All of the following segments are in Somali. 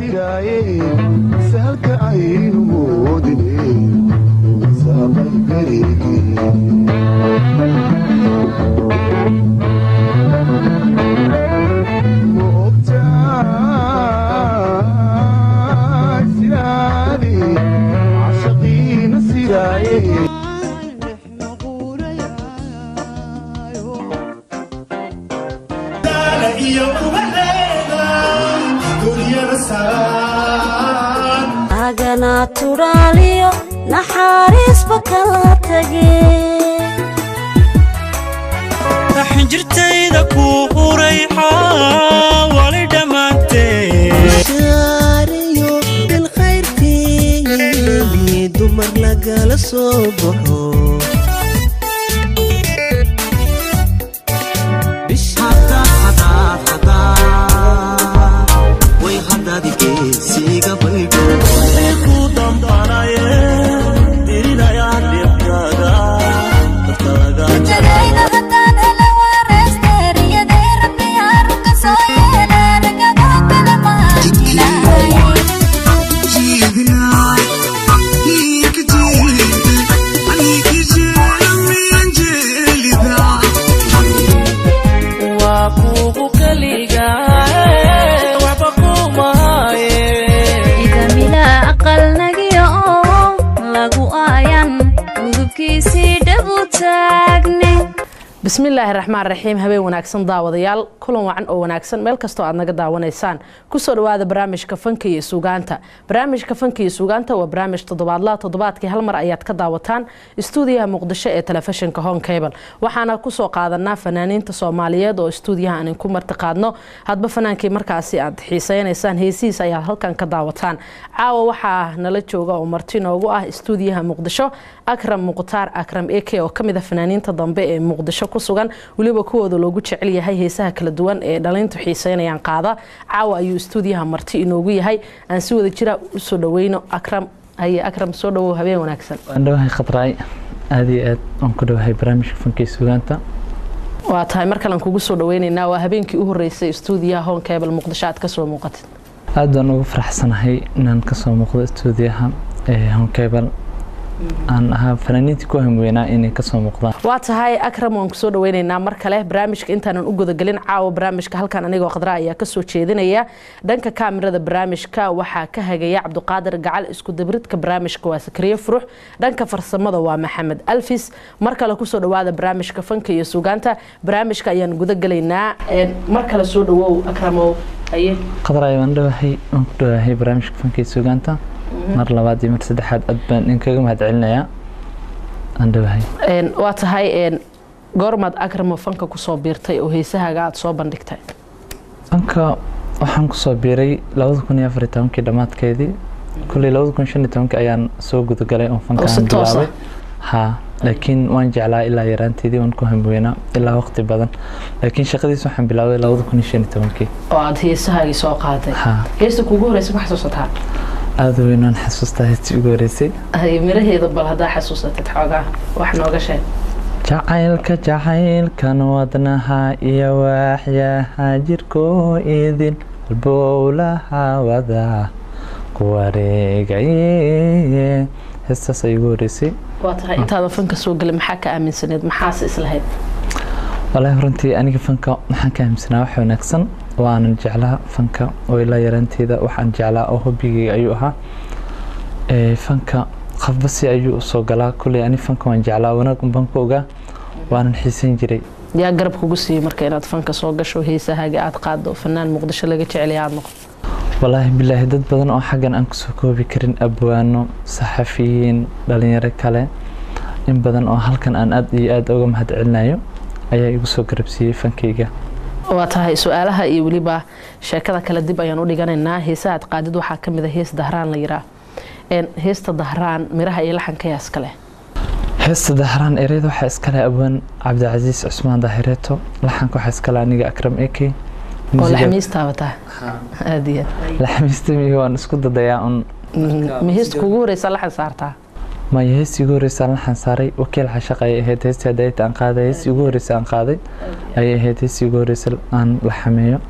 Siraaye sahalka aynu moodine saaqay berigii. Ma ogtahay siraadi cashaqiina siraaye? Agana turaaliyo naxariisba kala tage. Xinjirtayda kuu quray xaawali dhammaanteed. Bishaariyo bilkhayrkii dumar lagala soo baxo. Rajadayda haddaan helo waa reesteeriyaday rabbiyaa runka soo yeele ragada kale maajinaay. Waa kugu keligaa, waxba kumaaye. Igamila aqal nagiyo oo lagu aayan udubkiisii dhabu taagne. Bismillaahi raxmaan raxiim. Habeen wanaagsan daawadayaal, kulan wacan oo wanaagsan meel kastoo aad naga daawanaysaan. Kusoo dhawaada barnaamijka fanka iyo suugaanta. Barnaamijka fanka iyo suugaanta waa barnaamij toddobaadlaha, toddobaadkii hal mar ayaad ka daawataan istuudiyaha Muqdisho ee telefishinka Home Cable. Waxaana kusoo qaadanaa fanaaniinta Soomaaliyeed oo istuudiyaha aan ku marti qaadno. Hadba fanaankii markaasi aad xiiseynaysaan heesihiis ayaad halkan ka daawataan. Caawa waxaa nala jooga oo marti noogu ah istuudiyaha Muqdisho Akram Muqtaar Akram Eke, oo kamid ah fanaaniinta dambe ee Muqdisho ku sugan, weliba kuwooda loogu jecel yahay heesaha kala duwan ee dhalintu xiiseynayaan qaada. Caawa ayuu istuudiyaha marti inoogu yahay. Aan si wada jira usoo dhaweyno Akram. Haye Akram, soo dhawow, habeen wanaagsan. Waan dhawahay Khadraay, aad iyo aad waan ku dhawahay barnaamijka fanka iyo suugaanta. Waa tahay, mar kalean kugu soo dhaweyneynaa. Waa habeenkii u horeysay istuudiyaha Home Cable Muqdisho aad kasoo muuqatid. Aad baan ugu faraxsanahay inaan kasoo muuqdo istuudiyaha ee Home Cable, aan ahaa fanaaniintii ku hamweynaa inay kasoo muuqdaan. Waa tahay Akram, waan kusoo dhaweyneynaa mar kale barnaamijka. Intaanan u gudagelin caawa barnaamijka, halkan anigoo Khadra ayaa kasoo jeedinaya. Dhanka kaamirada barnaamijka waxaa ka hagaya Cabdiqaadir Gacal, isku dabridka barnaamijka waa Sakriye Furux, dhanka farsamada waa Maxamed Alfis. Mar kale kusoo dhawaada barnaamijka fanka iyo suugaanta. Barnaamijka ayaan gudagelaynaa. Mar kale soo dhawow Akramow, haye. Khadraay, waan dhawahay, waan ku dhawahay barnaamijka fanka iyo suugaanta mar labaad iyo mar saddexaad. Aad baan idinkaga mahad celinayaa, aan dhawahay. Waa tahay, goormaad Akramo fanka kusoo biirtay oo heesahaaga aada soo bandhigtay? Fanka waxaan kusoo biiray 2014-kii dhammaadkeedii. Kulley 2015-kii ayaan soo gudagalay oo fanka Oo si aan toos ah? bilaabay ha, laakiin waan jeclaa ilaa yaraanteedii, waan ku hamweynaa ilaa waqti badan, laakiin shaqadiis waxaan bilaabay 2015-kii. Oo aada heesahaagii soo qaaday? Ha. Heesta kuugu horeysa ma xasuusataa? Aada weyn waan xasuustaa heestii ugu horeysay. Hay, miraheeda bal haddaa xasuusatid xoogaa wax nooga sheeg. Jacaylka jacaylkan wadnaha iyo waaxyaha jirkoo idin halbowlaha wada ku wareegaye, heestaas ay ugu horeysay. Waa tahay, intaadan fanka soo gelin maxaa ka aaminsaneed, maxaase islahayd? Wallaahi runtii aniga fanka waxaan ka aaminsanaa wax wanaagsan, waanan jeclaa fanka oo ilaa yaraanteeda waxaan jeclaa oo hobbigayga ayuu ahaa. Fanka qofba si ayuu usoo galaa. Kulley ani fanka waan jeclaa, wanaag unbaan ku ogaa, waanan xiisan jiray. Yaa garab kugu siiyey marka inaad fanka soo gasho, heesahaaga aad qaado, fanaan Muqdisho laga jecelaya aad noqoto? Wallaahi bilaahi, dad badan oo xaggan aan kusoo koobi karin, abwaano, saxafiyiin, dhalinyaro kale in badan oo halkan aan aad iyo aad uga mahad celinayo ayaa igu soo garabsiiyey fankayga. Waa tahay, su-aalaha iyo weliba sheekada kale dib ayaan u dhiganaynaa. Heesaha aad qaadid waxaa ka mid a hees Dahraan la yiraa. Heesta Dahraan miraha iyo laxanka yaa iskale? Heesta Dahraan ereyada waxaa iskale abwaan Cabdicasiis Cusmaan Daahireeto, laxanka waxaa iskale aniga Akram Eke. Oo laxmiistaaba tahay aada iyo aad? Laxmiistamiga waan isku dadayaa un. Ma heesta kugu horeysa laxan saartaa? Maya, heestii ugu horeysa aan laxan saaray Wakiil Xashaq ayay ahayd. Heestii hadayta aan qaaday, heestii ugu horeysa aan qaaday ayay ahayd, heestii ugu horeysa aan la xameeyo.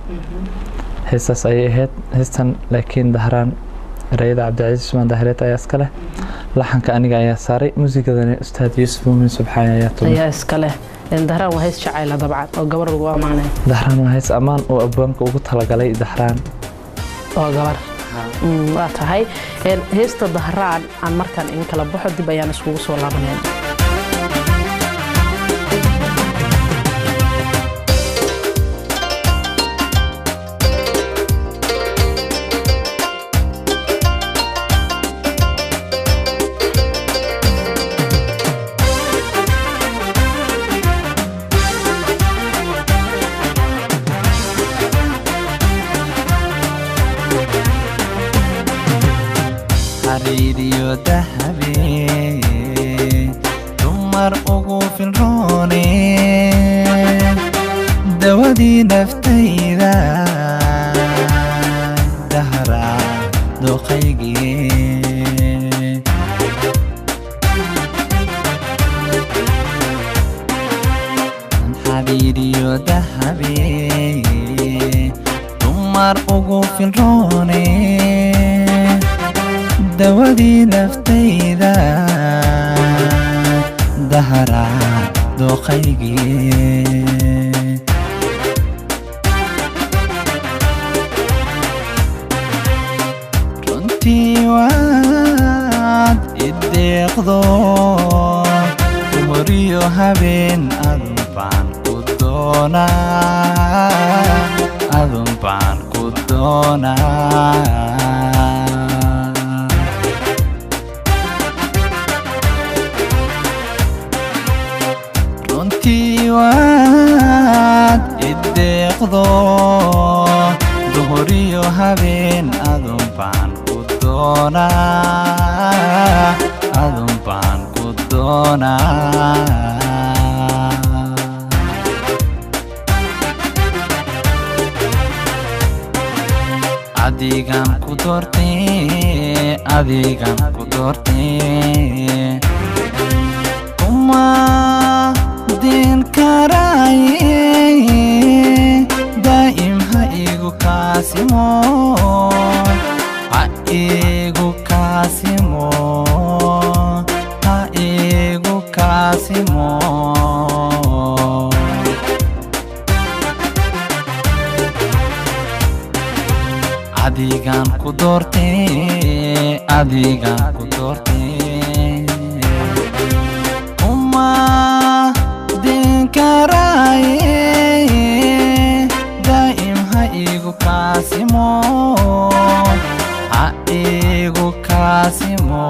Heestaas ayay ahayd heestan, laakiin Dahraan erayada Cabdicasiis Usmaan Dahireed ayaa iska leh, laxanka aniga ayaa saaray, muusigadana Ustaad Yuusuf Muumin Subxaani ayaa tumay. Ayaa iska leh. Dahraan waa hees jacayla dabcan oo gabar lagu ammaanay. Dahraan waa hees ammaan oo abwaanka ugu talagalay Dahraan. Oo gabar. Waa tahay. Heesta Dahraan aan markaan idin kala baxo, dib ayaan iskugu soo laabanaya. Xariiriyo dahabe, dumar ugu filroone, dawadii naftayda, dahra doqaygii. Xariiriyo dahabe, dumar ugu filroone, dawadii naftayda, dahra doqaygii. Runtii waad ideeqdo, dumariyo habeen adun baan ku doonaa, adun baan ku doonaa. Runtii waad ideeqdo, duhuriyo habeen adun baan ku doonaa, adun baan ku doonaa. Adigan ku doortay, adigan ku doortay, kuma din karaaye, daa'im ha igu kaasimo, ha igu kaasimo, ha igu kaasimo. Adigan ku doortay, adigan ku doortay, kuma din karaaye, daa'im ha igu kaasimo, ha igu kaasimo,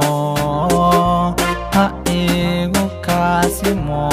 ha igu kaasimo.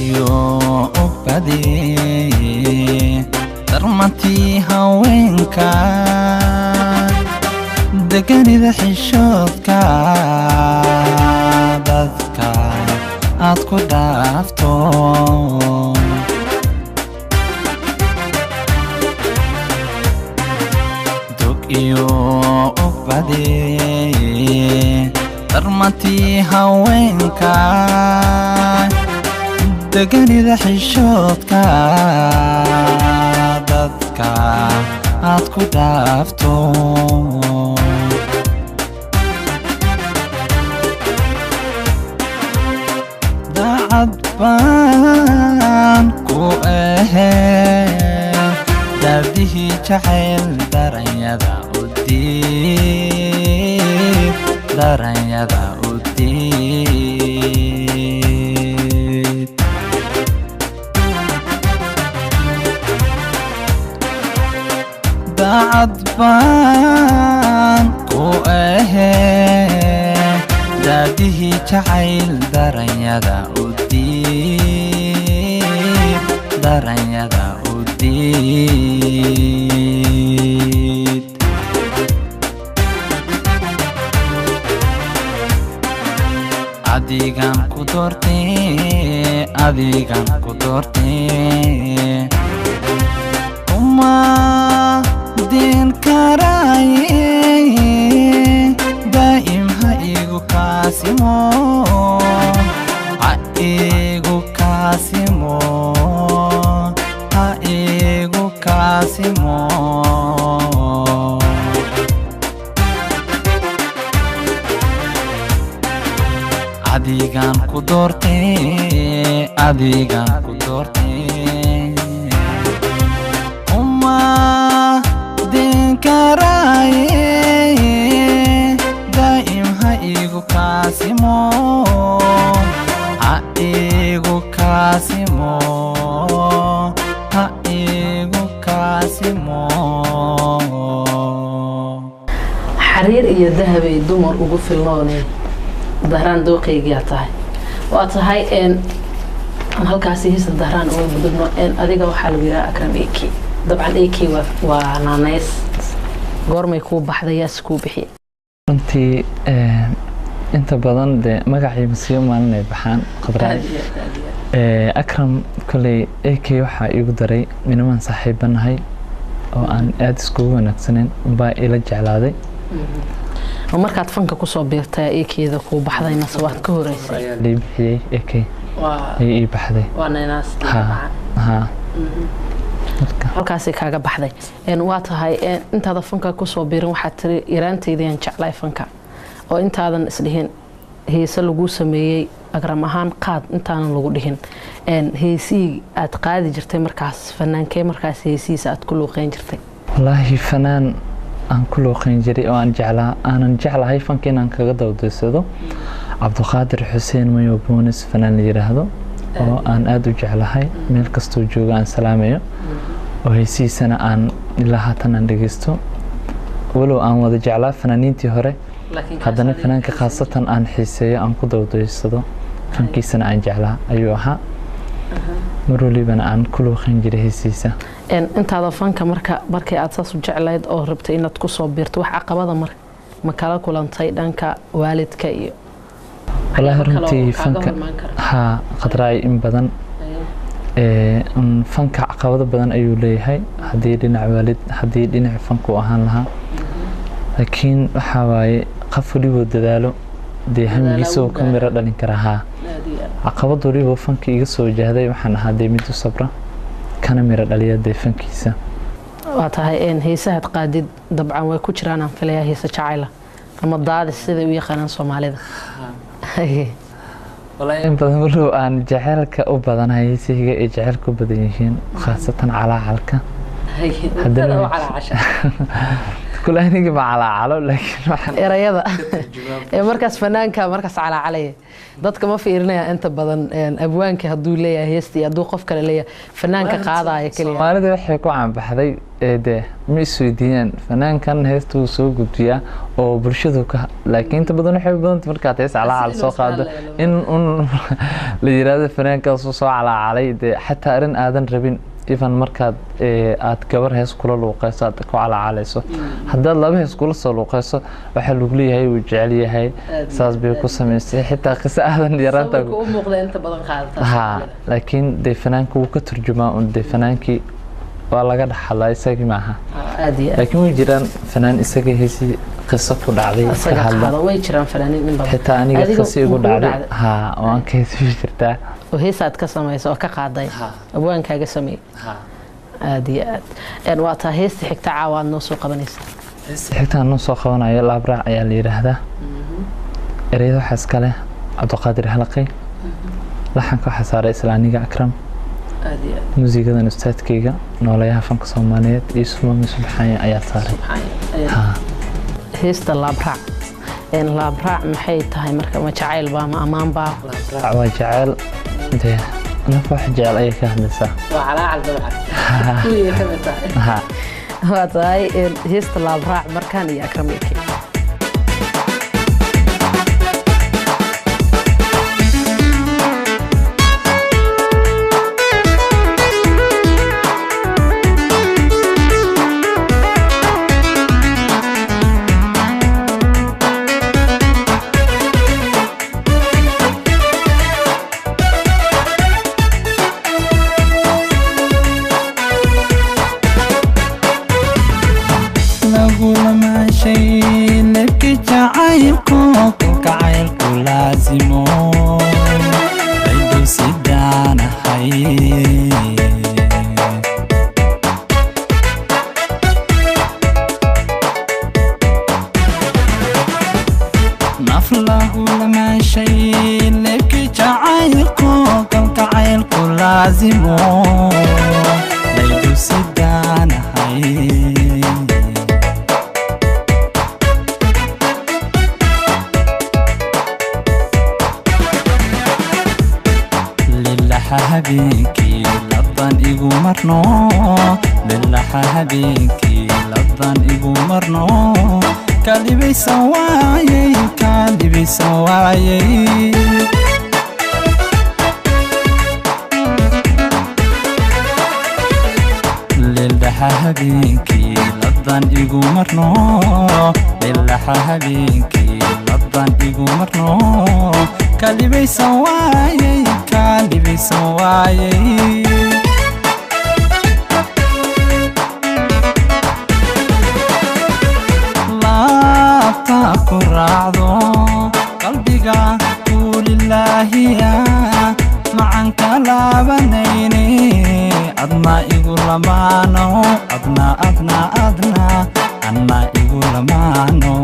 Iyo ugbade, darmantii haweenka, deganida xishoodka, dadka aad ku dhaafto. Dog iyo ugbade, darmantii haweenka, deganida xishoodka, dadka aad ku dhaafto. Daacad baan ku ahe, daadihii jacayl, daranyada u diid, daranyada u diid. Daacad baan ku ahee, daadihii jacayl daranyada u diid, daranyada u diid. Adigan ku doortee, adigan ku doortee, uma din karaaye, daa'im ha igu kaasimo, ha igu kaasimo, ha igu kaasimo. Adigan ku doortee, adigan ku doortee, uma din karaaye, daa'im ha igu kaasimo, ha igu kaasimo, ha igu kaasimo. Xariir iyo dahabay dumar ugu filnoone, Dahraan dooqaygiyaa tahay. Waa tahay een aan halkaasi heesta Dahraan uga gudubno. Een adiga waxaa lagu yidhaha Akram AK. Dabcan AK waa naanays. Goormay kuu baxday? Yaas kuu bixiya? Runtii inta badan dee magacii masiibo maalin ay baxaan Khadraay. Akram koley AK waxaa iigu daray minamaan saaxiibanahay oo aan aada iskugu wanaagsaneyn baa ila jeclaaday. Oo markaad fanka kusoo biirtay AKda kuu baxday mase waad ka horeysay? Ayaa lii bixiyey AK. Waa ayay ii baxday. Waa naanaastii. Ha. Dabcan. Ha, marka halkaasay kaaga baxday. Een waa tahay een intaada fanka kusoo biirin waxaad tiri yaraanteydayaan jeclay fanka, oo intaadan isdhihin heese laguu sameeyey Agram ahaan qaad, intaanan lagu dhihin, een heesihii aad qaadi jirtay markaas fanaankee markaas heesihiisa aad ku luuqeyn jirtay? Wallaahi fanaan aan ku luuqeyn jiray oo aan jeclaa, aanan jeclahay fanka inaan kaga dawdaysado, Cabduqaadir Xuseen Mayo Boonis fanaan la yiraahdo oo aan aada u jeclahay, meel kastuu joogo aan salaamayo, oo heesihiisana aan ilaa haatan aan dhegeysto. Walow aan wada jeclaa fanaaniintii hore, haddana fanaanka khaasatan aan xiiseeyo, aan ku dawdaysado fankiisana aan jeclaa ayuu ahaa, mar walibana aan ku luuqeyn jiray heesihiisa. Een intaada fanka marka markii aad saas u jeclayd oo rabtay inaad kusoo biirto, wax caqabada mar ma kala kulantay dhanka waalidka iyo Wallaahi waxyaabo kale oo runtii kaaga fanka hor imaan kara? Haa Khadraay, in badan fanka caqabado badan ayuu leeyahay, haddii dhinac waalid, haddii dhinac fanka uu ahaan lahaa, laakiin waxaa waaye qof waliboo dadaalo dee hamigiisa uu ka miro dhalin karaa. Haa, caqabad waliba fanka iga soo wajahday waxaan ahaa dee mid u sabra kana miro dhaliya dee fankiisa. Waa tahay. Een heesahaad qaadid dabcan way ku jiraan aan filayaa heese jacayla ama daadis siday u yaqaanaan Soomaalida. Wallaahi in badan walow aan jaceylka u badanahay, heesahayga ay jaceylka u badan yihiin, khaasatan calaacalka. Haddana kule aniga ma calaacalo, laakiin waxaan Erayada ee markaas fanaanka markaas calaacalaya dadka ma fiirinaya inta badan. Een abwaanka hadduu leeyahay heesta iyo hadduu qof kale leeyahay, fanaanka qaadaya keliya. Soomaalida waxay ku caanbaxday ee dee ma isweydiiyaan fanaankan heesta wuu soo gudbiyaa oo bulshadu ka, laakiin inta badan waxay u badanta markaad hees calaacal soo qaado in un la yiraahdo fanaankaas uu soo calaacalay. Dee xataa arrin aadan rabin, even markaad aad gabar hees kula luuqeyso aad ku calaacalayso, haddaad laba hees kula soo luuqeyso waxaa lagu leeyahay wuu jecel yahay, saas bay ku samaysay, xitaa qiso aadan yaraanta Sawirka u muuqda inta badan qaadataa. Ha, laakiin dee fanaanku wuu ka turjumaa un, dee fanaankii waa laga dhaxalaa, isagii maaha. Aad iyo aad. Laakiin way jiraan fanaan isaga heesi qiso ku dhacday ka Isaga hadla. Qaado way jiraan fanaaniin in badan. Xitaa aniga Adiga qiso igu ma kugu dhacday dhacday? Ha, oo aan ka heesi jirtaa. Oo heesaad ka samaysa oo ka qaaday abwaankaaga sameeyey. Aad iyo aad. Een waa taa heesta xigta caawa aad noo soo qabanaysa? Xigtaan noo soo qabanayo Laabraac ayaa la yidhaahdaa. Ereyada waxaa iska leh Cabdiqaadir Halaqay, laxanka waxaa saaray isla aniga Akram, Aad iyo aad. muusigadan ustaadkayga noolayaha fanka Soomaaliyeed Yuusuf Mami Subxaanye ayaa saaray. Ha. Heesta Laabraac. Een laabraac maxay tahay marka? Ma jacayl baa ma ammaan baa? Laabraac waa jecel, dee naf wax jecel ayay ka hadlaysaa. Waa calaacal dabcan kuwii ka mid tahay. Ha. Waa tahay heesta Laabraac markaan iyo Akram Eke. Lagulamaashay lebki jacaylku, kalgacaylku laasimo laydhow sidaanahay. Naf lagulamaashay lebki jacaylku, kalgacaylku laasimo laydhow sidaanahay. Lilaxa habeenkii laban igu marno, lilaxa habeenkii laban igu marno, kaalibaysan waayey, kaalibaysan waayey. Lilaxa habeenkii laban igu marno, lilaxa habeenkii laban igu marno, kaalibaysan waayey, kaalibaysan waayey. Laabta ku raacdo qalbiga kuulilaahiya, macanka laabanayne, adna igu lamaano, adna adna adna adna igu lamaano.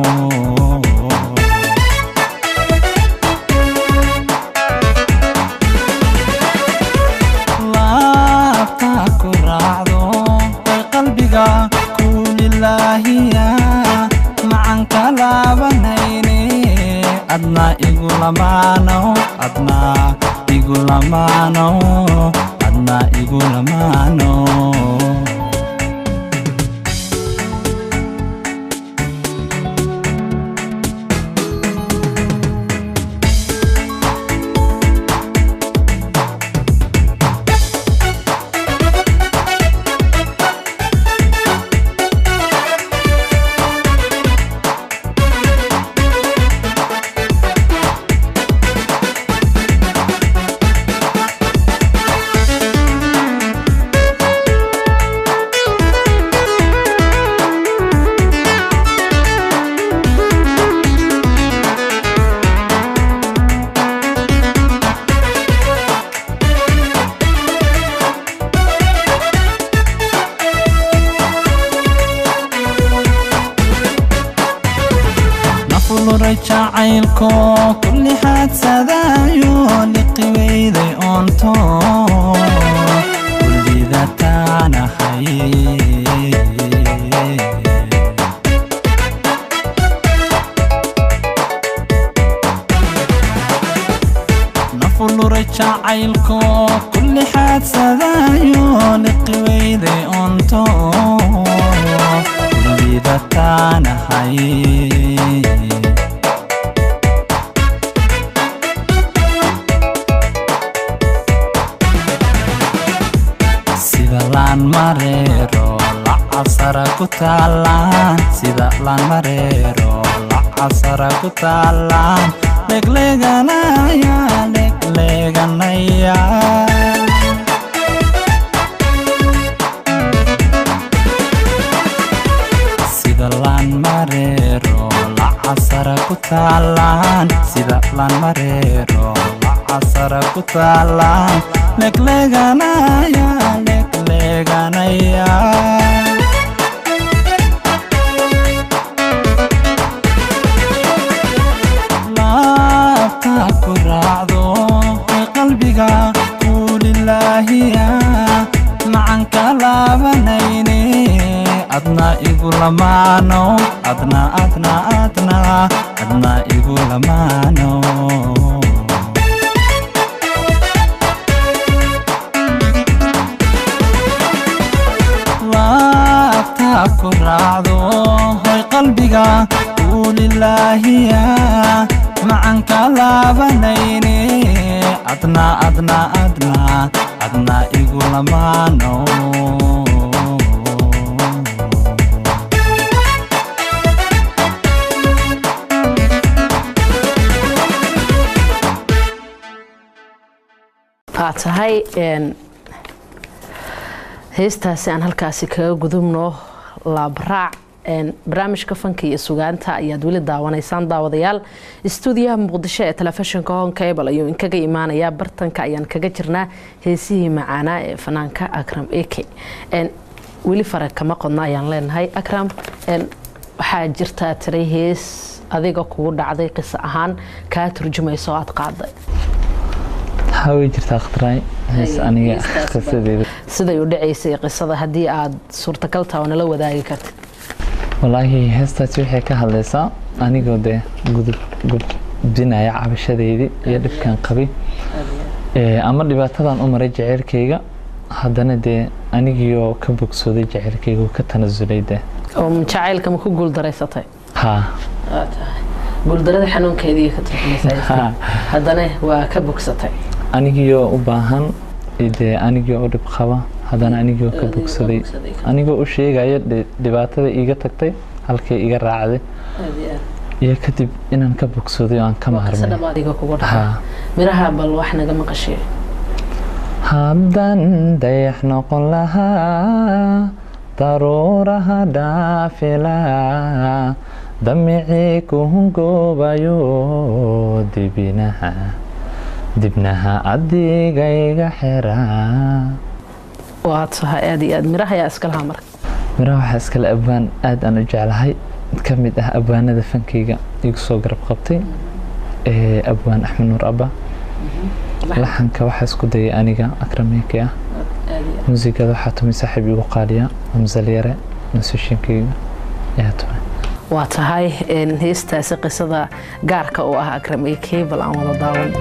Laabta ku raacdo way qalbiga kuulilaahiya, macanka laabanayne, adna igu lamaano, adna igu lamaano, adna igu lamaano. Nafuluray jacaylko kulli xaadsadaayo, liqi weyday oonto kullidataanahay. Nafuluray jacaylko kulli xaadsadaayo, liqi weyday oonto kullidataanahay. Sida laan mareero lacasara ku taalaan, sida laan mareero lacasara ku taalaan, legleganaya, legleganaya. Sida laan mareero lacasara ku taalaan, sida laan mareero lacasara ku taalaan, legleganaya, legleganaya. Laabta ku raacdo ee qalbiga kuulilaahiya, macanka laabanayne, adna igu lamaano, adna adna adna adna igu lamaano. Laabta lilaahiya macanka laabanayne adna adna adna adna igu lamaano. Waa tahay heestaasi aan halkaasi kaga gudubno Laabraac. Barnaamijka fanka iyo sugaanta ayaad weli daawanaysaan, daawadayaal. Istuudiyaha Muqdisho ee telefishinka Horn Cable ayuu inkaga imaanayaa. Bartanka ayaan kaga jirnaa heesihii macaanaa ee fanaanka Akram Eke. Weli fara kama qodna ayaan leenahay. Akram, waxaa jirtaa tiray hees adiga kugu dhacday, qiso ahaan kaa turjumaysa oo aad qaaday. Waxaa way jirtaa, Khatraay, hees aniga qisadeeda. Siday u dhacaysay qisada, haddii aad suurtagal taha oo nala wadaagi kartid? Walaahi heestaasi waxay ka hadlaysaa anigoo dee gudub gudbinaya cabashadeydii iyo dhibkan qabay ama dhibaatadan u maray jaceylkayga, haddana dee anigiioo ka bogsooday jaceylkayga oo ka tanasulay dee. Oo jacaylka ma ku guuldaraysatay? Haa. Waa tahay, guuldarada xanuunkeedii ka turjumaysaa. Haa. Haddana waa ka bogsatay. Anigiioo u baahan iyo dee anigiioo u dhib qaba, haddana anigoo ka bogsaday, anigoo u sheegaya dhibaatada iiga tagtay, halkay iga raacday iyo kadib inaan ka bogsooday oo aan ka maarmay. Adiga kugu dhacay. Haa. Miraha bal wax naga maqashay. Haddan dayax noqon lahaa, daruuraha dhaafilaa, damicii ku hungoobayo, dibinaha dibnaha adigayga xiraa. Waa tahay, aad iyo aad. Miraha ayaa iska lahaa marka? Miraha waxaa iskale abwaan aad aan u jeclahay, ka mid ah abwaanada fankayga igu soo garab qabtay, ee abwaan Axmed Nuur Abba. Laxanka waxaa isku dayay aniga Akrameeke ah. Muusigada waxaa tumay saaxiib igu qaaliya, Hamzal Yare, musishinkayga ayaa tumay. Waa tahay, heestaasi qisada gaarka oo ah Akram iyo Cable aan wada daawan.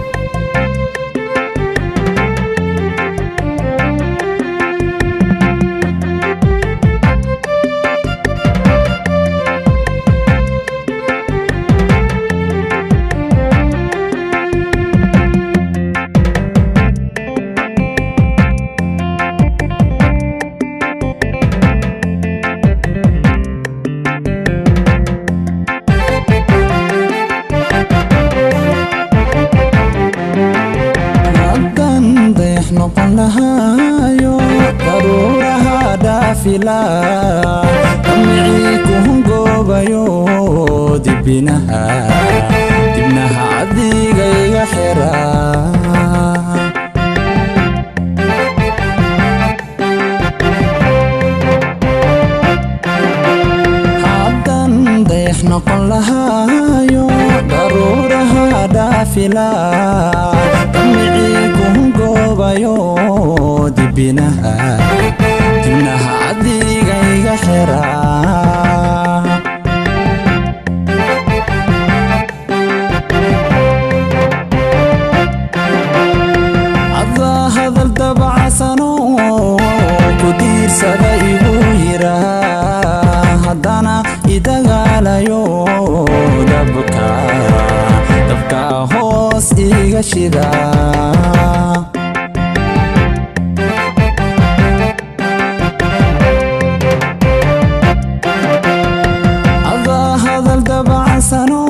Haddan dayax noqon lahaayo, daruuraha dhaafilaa, damicii ku hungoobayo, dibinaha dibnaha adigayga xiraa. Haddan dayax noqon lahaayo, daruuraha dhaafilaa, damicii ku hungoobayo, dibinaha dibnaha adigayga xiraa. Adaa hadal dabacasano ku diirsada igu yiraa, haddana idagaalayo, dabka dabka hoos iga shida. Adaa hadal dabacasano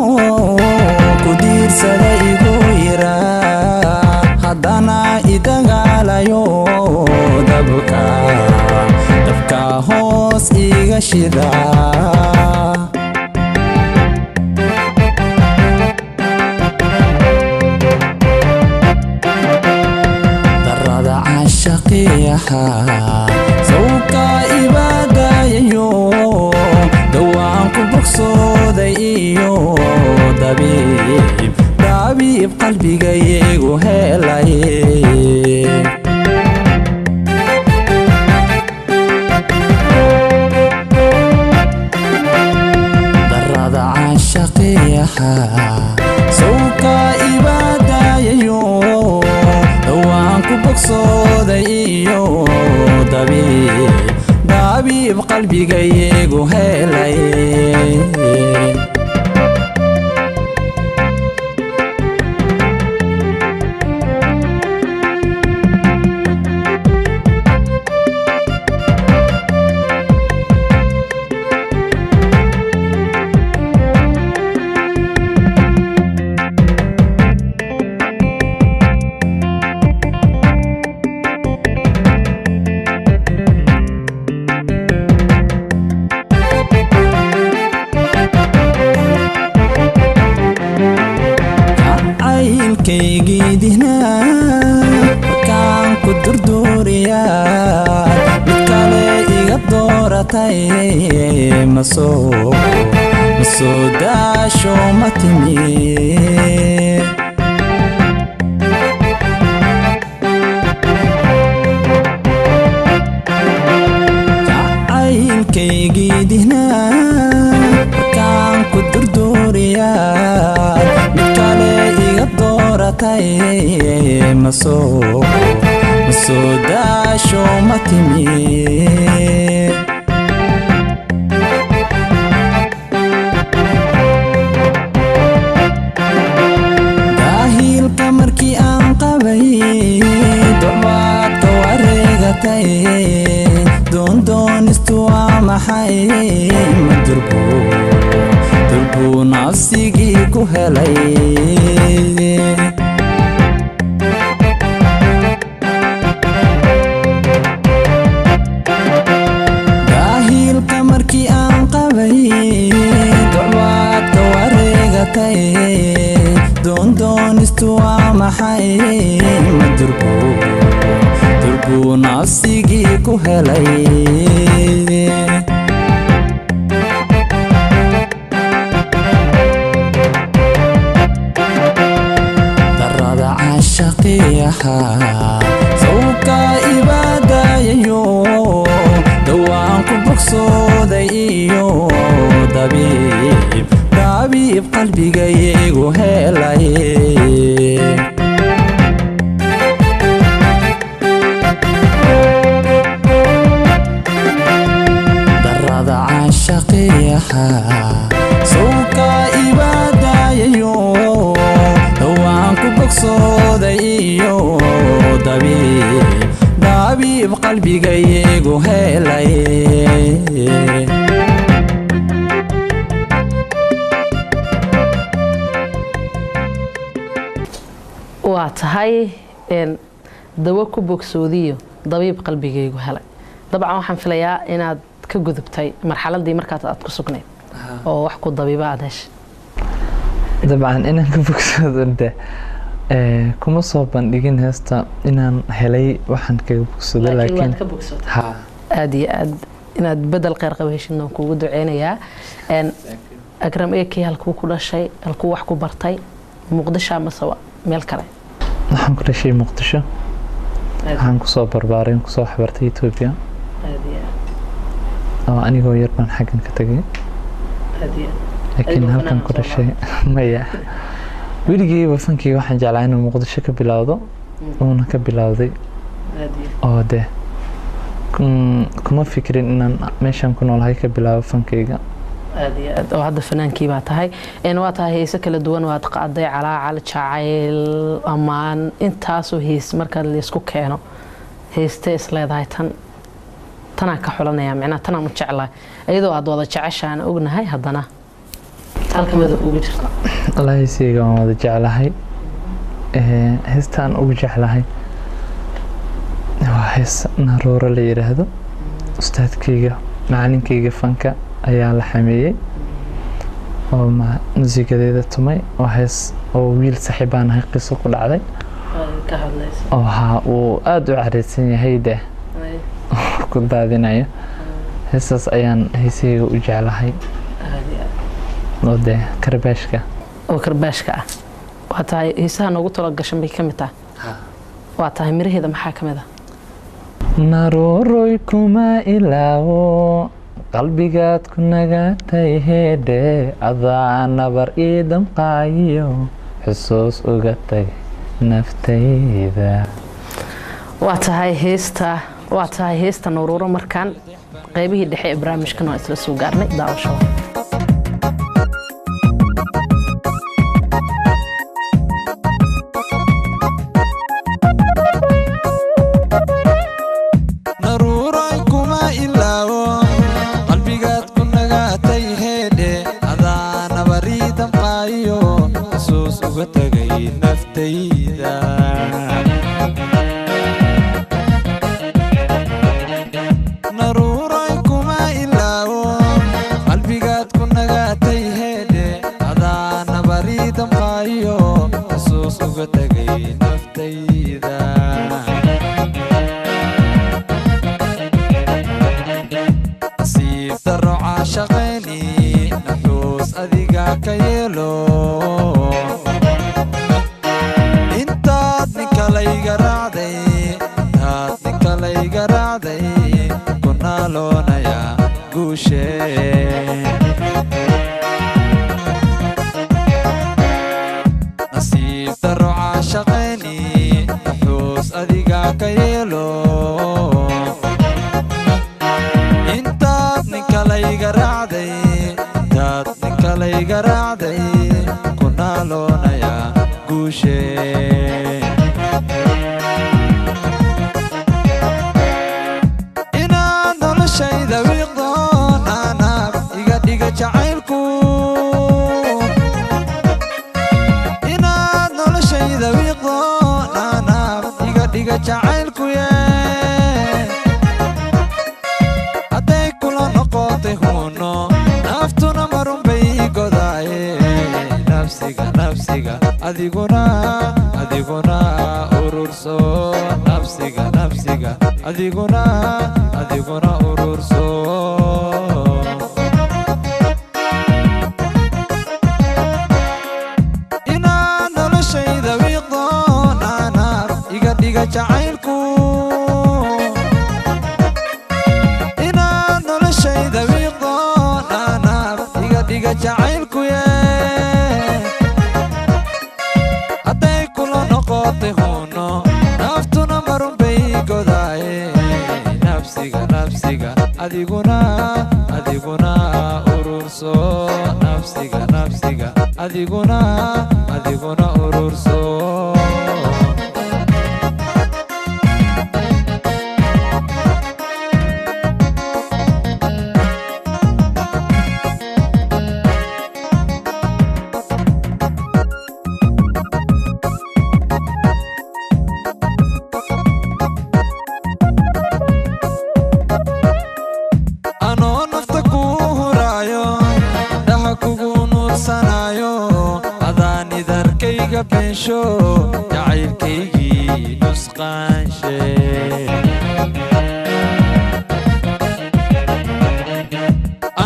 ku diirsada igu yiraa, haddana idagaalayo, dabka dabka hoos iga shida. Darada cashaqiyaha sawka ibaadayayo, dhowaan ku bogsooday iyo dabiib dabiib qalbigaygu helay. Darada cashaqiyaha sawka ibaadayayo, dhowaan ku bogsooday iyo dabiib dabiib qalbigaygu helay. Jacaylkaygii dihnaa markaan ku durduuriyaa, mid kale iga dooratay, masoo masoo daasho ma timi? Jacaylkaygii dihnaa markaan ku durduuriyaa, mid kale iga dooratay, masoo masoo daasho ma timi? Daahiilka markii aan qabay docbaad ka wareegatay, doondoonistu waa maxay? Ma durbu durbuu nafsigii ku helay? Daahiilka markii aan qabay docbaad ka wareegatay, doondoonistu waa maxay? Ma durbu durbuu nafsigii ku helay? Darada caashaqiyaha sawka ibaadayayo, dhowaan ku bogsooday iyo dabiib dabiib qalbigaygu helay. Darada caashaqiyaha sawka ibaadayayo, dhowaan ku bogsooday iyo dabiib dabiib qalbigaygu helay. Waa tahay dawo ku bogsoodiyo dabiib qalbigaygu helay. Dabcan waxaan filayaa inaad ka gudubtay marxaladii markaas aad ku sugnayd oo wax ku dabiiba aad heshay. Dabcan inaan ka bogsoodo de kuma soo bandhigin heesta inaan helay waxaan kaga bogsoodo, laakiin laakiin waad ka bogsootay ha aada iyo aad. Inaad bedel kheyr qaba heshidna waan kuugu duceynayaa. Akram Eki halkuu ku dhashay, halkuu wax ku bartay? Muqdisho amase meel kale? Waxaan ku dhashay Muqdisho, waxaan kusoo barbaaray, kusoo waxbartay Ethiopia, Aad iyo aad. oo anigoo yar baan xaggan ka tagay. Aad iyo aad. Laakiin Adigoo halkan fanaan ku soo dhashay maya, weligeyba fankeyga waxaan jeclaa inuu Muqdisho ka bilowdo, uuna ka bilowday. Aad iyo Oo dee kuma fikirin inaan meeshaan ku noolahay ka bilaabo fankeyga. Aad iyo aad. Oo hadda fanaankii baa tahay. Waa tahay heese kala duwan waad qaaday, calaacal, jacayl, ammaan, intaasoo hees marka laysku keeno, heestee is leedahay tan tanaan ka xulanaya, micnaha tanaan u jeclahay, iyadoo aad wada jeceshaan ognahay, haddana halka midab ugu jirta? Wallaahi heesayga waan wada jeclahay. Heestaan ugu jeclahay waa hees Naruuro la yidhaahdo. Ustaadkayga, macalinkayga fanka ayaa la xameeyey oo muusigadeeda tumay. Waa hees oo wiil saaxiibaan ahay qiso ku dhacday ka hadlaysa oo haa uu aada u careysan yahay deh ku daadinayo. Heestaas ayaan heesahayga u jeclahay Aad iyo aad. oo dee karbaashka. Oo karbaashka ah. Waa tahay, heesaha noogu talogashan bay ka mid tahay. Waa tahay, miraheeda maxaa ka mid ah? Naruuroy kuma ilaawo, qalbigaad ku nagatay, heedhe adaa nabar ii damqaayo, xusuus uga tag naftayda. Waa tahay heesta, waa tahay heesta Nuruuro. Markaan qaybihii dhexe ee barnaamijkan waa isla soo gaarnay. Daawasho. Naruuray kuma ilaawo, qalbigaad ku nagatay, heedhe adaa nabarii damqaayo, xusuus uga tagay naftayda. Naruuray kuma ilaawo, qalbigaad ku nagatay, heedhe adaa nabarii damqaayo, xusuus uga Uga tagay naftayda. Nasiib daro caashaqayni, naxuus adiga ka yeelo. Intaad ninka layga raacday, intaad ninka layga raacday, ku naaloonaya guushe. Nasiib daro caashaqayni, naxuus adiga ka yeelo. Intaad ninka layga raacday, intaad ninka layga raacday, ku naaloonaya guushe. Inaad noloshayda wiiqdo, naanaab iga dhiga jacaylku. Inaad noloshayda wiiqdo, naanaab iga dhiga jacaylku ye. Hadday kula noqotay huuno, naftuna marun bay godaaye. Nafsiga, nafsiga adiguna, adiguna ururso. Nafsiga, nafsiga adiguna, adiguna ururso. Inaad noloshayda wiiqdo, naanaab iga dhiga jacaylku. Inaad noloshayda wiiqdo, naanaab iga dhiga jacaylku ye. Hadday kula noqotay huuno, naftuna marun bay godaaye. Nafsiga, nafsiga adiguna, adiguna ururso. Nafsiga, nafsiga adiguna, adiguna ururso. Anoo nafta kuu huraayo, dhaha kugu nuursanaayo, adaan idarkayga beensho, jacaylkaygii nusqaanshe.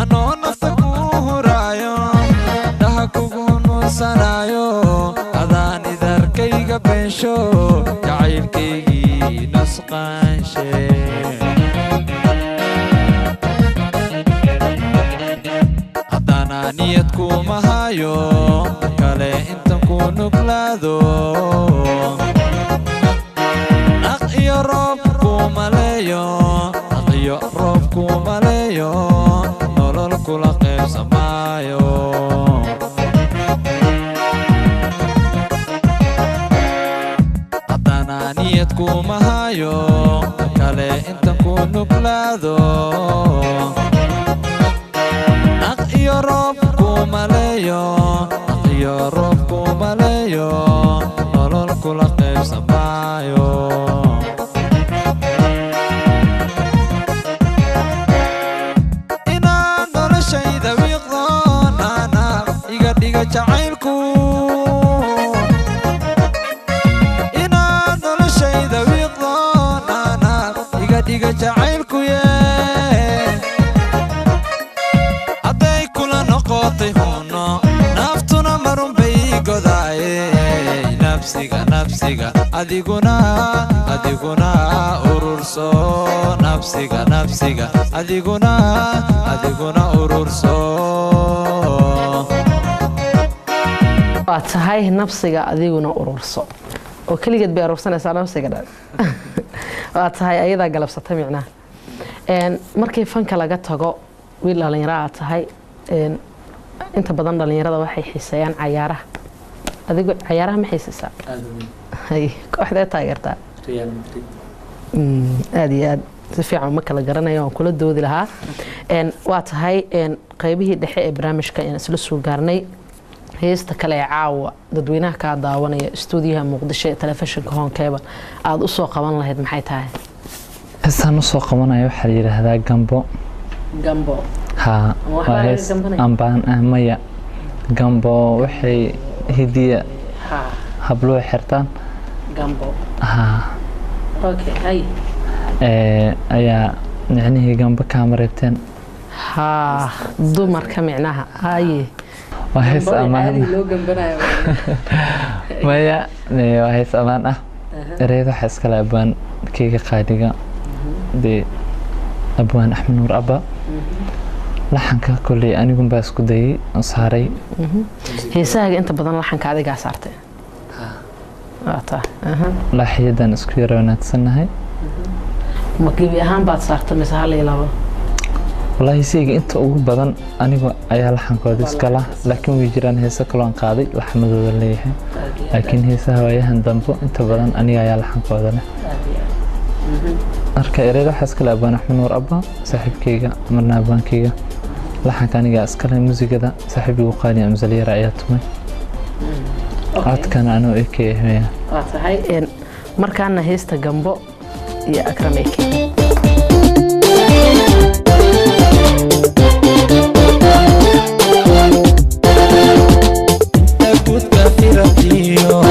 Anoo nafta kuu huraayo, dhaha kugu nuursanaayo, adaan idarkayga beensho, jacaylkaygii nusqaanshe. Haddana niyad kuma hayo kale intan ku nuglaado. Naq iyo roob kumaleeyo, naq iyo roob kumaleeyo, nolol kula qaybsamaayo. Haddana niyad kuma hayo kale intan ku nuglaado. Naq iyo roob kumaleeyo, naq iyo roob kumaleeyo, nolol kula qaybsamaayo. Inaad noloshayda wiiqdo, naanaab iga dhiga jacaylku. Inaad noloshayda wiiqdo, naanaab iga dhiga jacaylku ye. Hadday kula noqotay huuno, naftuna marun bay godaaye. Nafsiga, nafsiga adiguna, adiguna ururso. Nafsiga, nafsiga adiguna, adiguna ururso. Waa tahay, nafsiga adiguna ururso, oo keligeed bay urursanaysaa nafsiga dhan. Waa tahay, ayadaa galabsatay micnaha. Markii fanka laga tago, wiil dhalinyaro aad tahay. Inta badan dhalinyarada waxay xiiseeyaan cayaaraha. Adigu cayaaraha ma xiiseysaa? Hay, kooxdee taageertaa? Real Madrid. Aad iyo aad si fiican uma kala garanayo, waan kula doodi lahaa. Waa tahay, qaybihii dhexe ee barnaamijka ayaan isla soo gaarnay. Heesta kale ee caawa dadweynaha kaa daawanaya istuudiyaha Muqdisho ee telefishinka Horn Cable aada usoo qaban lahayd maxay tahay? Heestaan usoo qabanaya waxaa la yidhaahdaa Gambo. Gambo? Haa. Waxbaa waa laga hees gambanaya? Ambaan ah, maya, gambo waxay hidiya. Habluhu xirtaan. Gambo. Haa. Okay, hay. Ayaa micnihii gambo kaama reebteen. Haa, dumarka micnaha, haye. Waa hees ammaan. Loo gambanayo. Maya, waa hees ammaan ah. Ereyada waxaa iskale abwaan keyga qaaliga dee, abwaan Axmed Nuur Abba. Laxanka kolley anigun baa isku dayay oo saaray. Heesahaaga inta badan laxanka adigaa saartay, waa taa. Laaxiyadan isku yara wanaagsannahay. Ma gebi ahaan baad saartay mise hal iyo labo? Wallaahi siyga inta ugu badan anigu ayaa laxankooda iskala, laakiin way jiraan heeso kaloo aan qaaday, laxmadooda leeyahay, laakiin heesaha waayahan dambo inta badan aniga ayaa laxankooda leh. Marka ereyada waxaa iskale abwaan Axmed Nuur Abba, saaxiibkeyga marna abwaankeyga. Laxanka aniga iskale. Muusigada saaxiibigu qaali Amsalyara ayaa tumay. Codkana anoo ekey ahmeya. Waa tahay. Markaana heesta Gambo iyo Akram Eke. Gudka firatiyo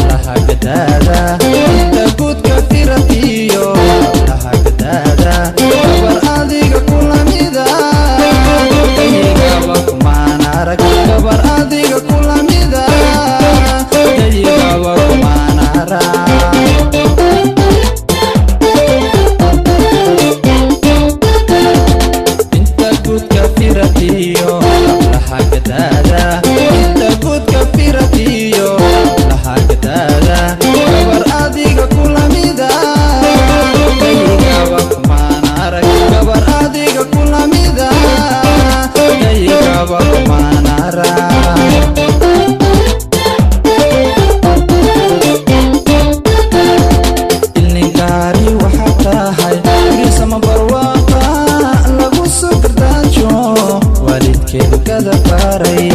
lahagadaada, inta gudka firatiyo lahagadaada, gabar adiga kulamida dayigaba kumaan arag, gabar adiga kulamida dayigaba kumaan arag. Inta gudka firatiyo lahagadaada, inta gudka firatiyo lahagadaada, gabar adiga kulamida dayigaba kumaan arag, gabar adiga kulamida dayigaba kumaan arag. Ilninkaari waxaa tahay gurisama barwaaqa lagu soo gardaajo, waalidkeedu kada baray.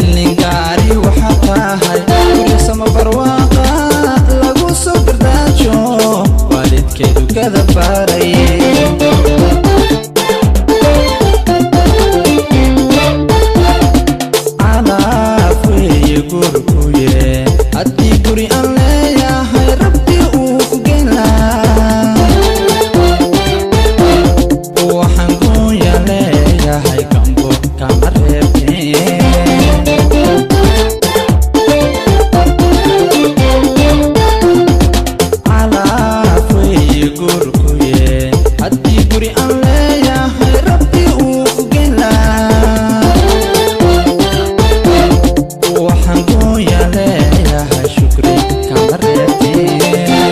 Ilninkaari waxaa tahay gurisama barwaaqa lagu soo gardaajo, waalidkeedu kada baray. Calaf weeye gurkuye, haddii guri aan leeyahay rabbi uu ku geyn lahaa. Waxaan goonya leeyahay gambo kama reebteen. Calaf weeye gurkuye, haddii guri aan leeyahay rabbi uu ku geyn lahaa. Waxaan goonya leeyahay shukri kama reebteen.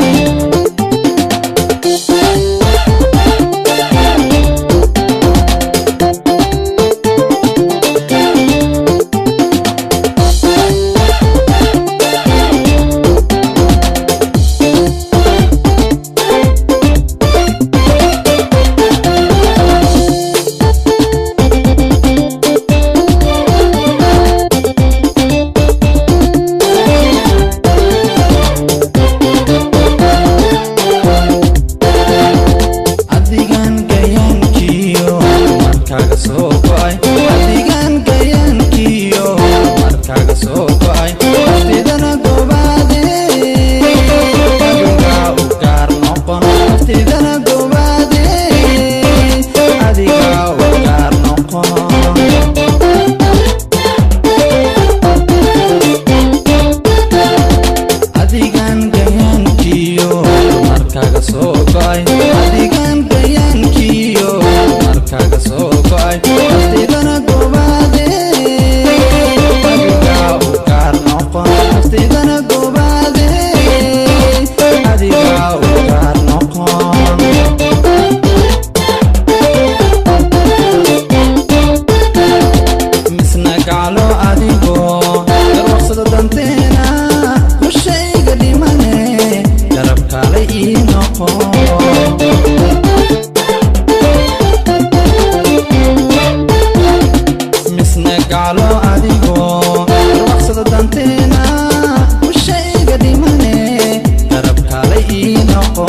Adigan gayaankiyo markaaga soo go'ay, adigan gayaankiyo markaaga soo go'ay, nafteedana gobaade adigaa u gaar noqon, nafteedana gobaade adigaa u gaar noqon. Adigan gayaankiyo markaaga soo go'ay, adigan gayaankiyo markaaga soo go'ay, nafteedana gobaade adigaa u gaar noqon, nafteedana gobaade adigaa u gaar noqon. Misna gaclo adigoo garwaqsada danteena kushayga dhimane, garab kale ii noqo. Misna gaclo adigoo garwaqsada danteena kushayga dhimane, garab kale ii noqo.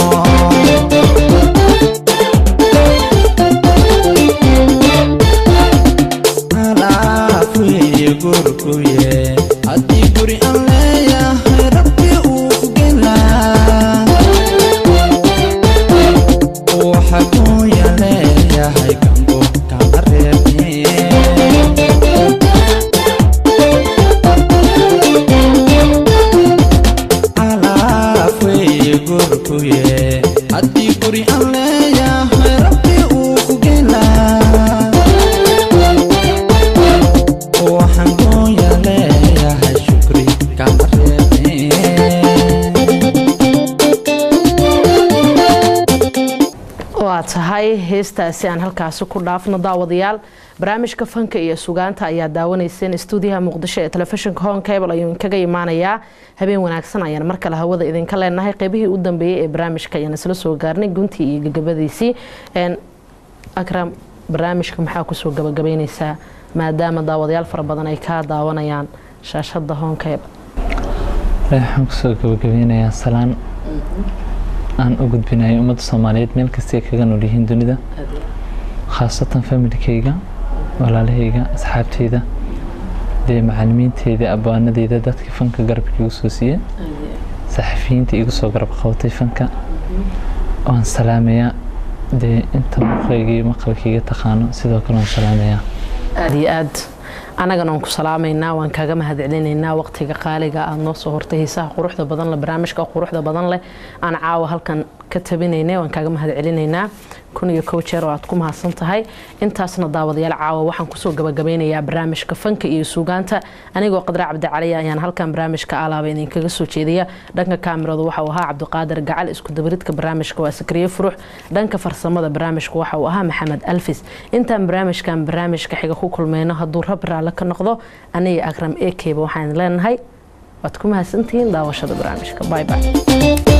Heestaasi aan halkaasi ku dhaafno. Daawadayaal, barnaamijka fanka iyo sugaanta ayaa daawanayseen. Istuudiyaha Muqdisho ee telefishinka Horn Cable ayuu inkaga imaanayaa. Habeen wanaagsan ayaan mar kale hawada idinka leenahay. Qeybihii u dambeeyey ee barnaamijka ayaan isla soo gaarnay, guntii iyo gabagabadiisii. Akram, barnaamijka maxaa kusoo gabagabaynaysaa, maadaama daawadayaal fara badan ay kaa daawanayaan shaashada Horn Cable? Waxaan kusoo gabagabeynayaa salaan aan u gudbinayo ummadda Soomaaliyeed meel kasta ay kaga nool yihiin dunida, khaasatan familikayga, walaalahayga, asxaabteyda, dee macalimiinteyda, abwaanadeyda, dadka fanka garabka igu soo siiya, saxafiyiinta igu soo garab qabatay fanka. Waan salaamayaa dee inta muuqayga iyo maqalkayga taqaano, sidoo kale waan salaamayaa. Aada iyo aad, annagana waan ku salaamaynaa, waan kaaga mahadcelinaynaa waqtiga qaaliga aada noo soo hortay, heesaha quruxda badan leh, barnaamijka quruxda badan leh aan caawa halkan ka tabinaynay. Waan kaaga mahadcelinaynaa 1001 jeer oo aad ku mahadsan tahay. Intaasna, daawadayaal, caawa waxaan kusoo gabagabeynayaa barnaamijka fanka iyo suugaanta. Anigoo Qadra Cabdicali ayaan halkan barnaamijka alaaba idinkaga soo jeediya. Dhanka kaamiradu waxa uu ahaa Cabdiqaadir Gacal, isku dabaridka barnaamijka waa Sakriye Furux, dhanka farsamada barnaamijka waxa uu ahaa Maxamed Alfis. Intaan barnaamijkan barnaamijka xiga ku kulmeyno, hadduu Rab raalle ka noqdo, aniga Akram ekeyba waxaan leenahay waad ku mahadsantihiin daawashada barnaamijka. Bye bye.